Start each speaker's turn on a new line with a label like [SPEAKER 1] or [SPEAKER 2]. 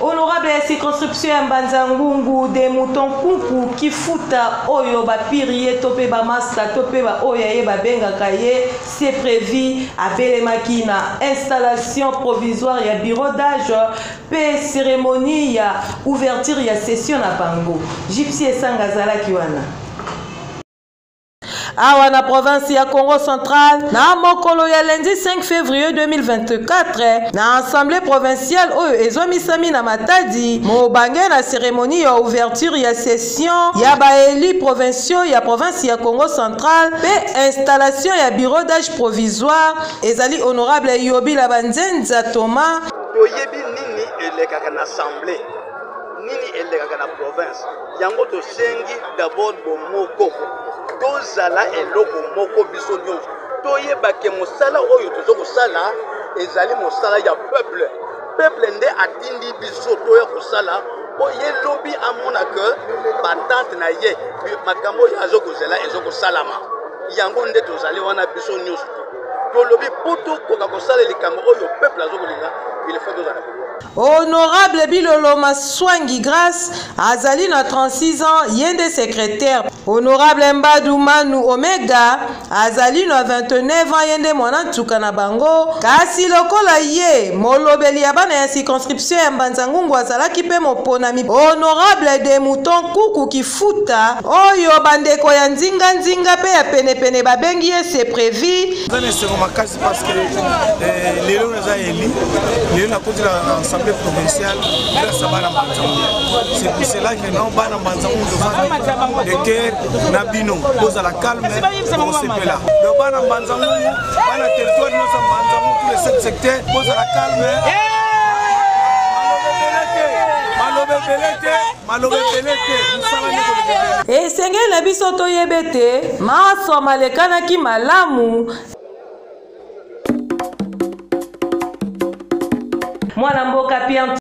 [SPEAKER 1] Honorable ya circonscription ya Mbanza Ngungu de Mouton Nkunku Kifuta oyo bapiri ye to mpe bamasta to mpe baoyo ya ye babengaka ye c'est prévu abelemaki na installation provisoire ya bureau d'âge mpe cérémonie ya ouverture ya session na bango. Gypsy Esanga azalaki wana. Awa na province ya Congo Central, na mokolo ya lundi 5 février 2024, na assemblée provinciale oyo ezwamisami na Matadi, mobange na cérémonie ya ouverture ya session ya baeli provinciaux ya province ya Congo Central mpe installation ya bureau d'âge provisoire ezali honorable Yobila Banzenza Thomas.
[SPEAKER 2] Toyebi nini elekaka na assemblée, nini elekaka na province. Yango tosengi d'abord bomoko, tozala eloko moko biso nyonso, toyeba ke mosala oyo tozo kosala ezali mosala ya peuple. Peuple nde atindi biso toya kosala mpo ye lobi amona ke batante na ye makambo oyo azo kozela ezo kosalama. Yango nde tozali wana biso nyonso tolobi mpo tokoka kosala likambo oyo peuple azo kolinga, il faut tozala bomoko.
[SPEAKER 1] Honorable Bilolo Maswangi Grace azali na 36 ans, ye nde secrétaire. Honorable Mbadu Manu Omega azali na 29 ans, ye nde mwana ntuka na bango. Kasi lokola ye molobeli ya bana ya circonscription ya Mbanza-Ngungu azalaki mpe moponami Honorable de Mouton Kuku Kifuta, oyo bandeko ya nzinga-nzinga mpe ya penepene babengi ye c'est prévu.
[SPEAKER 3] Eza na esengo makasi parce que eh, lelo naza élu, lelo nakoti na assemblée provinciale grâce à bana Mbanza-Ngungu. C'est pour cela que non bana Mbanza-Ngungu tozali de cœur na bino, bozala calme, bosepela. Donc bana Mbanza-Ngungu, bana territoire nyonso ya Mbanza-Ngungu, tous les 7 secteurs, bozala calme. Maloba ebele te, maloba ebele te, mosala nde koleka ebele.
[SPEAKER 1] Esengeli na biso toyeba ete manso malekanaki malamu. Mwana mboka Pierre.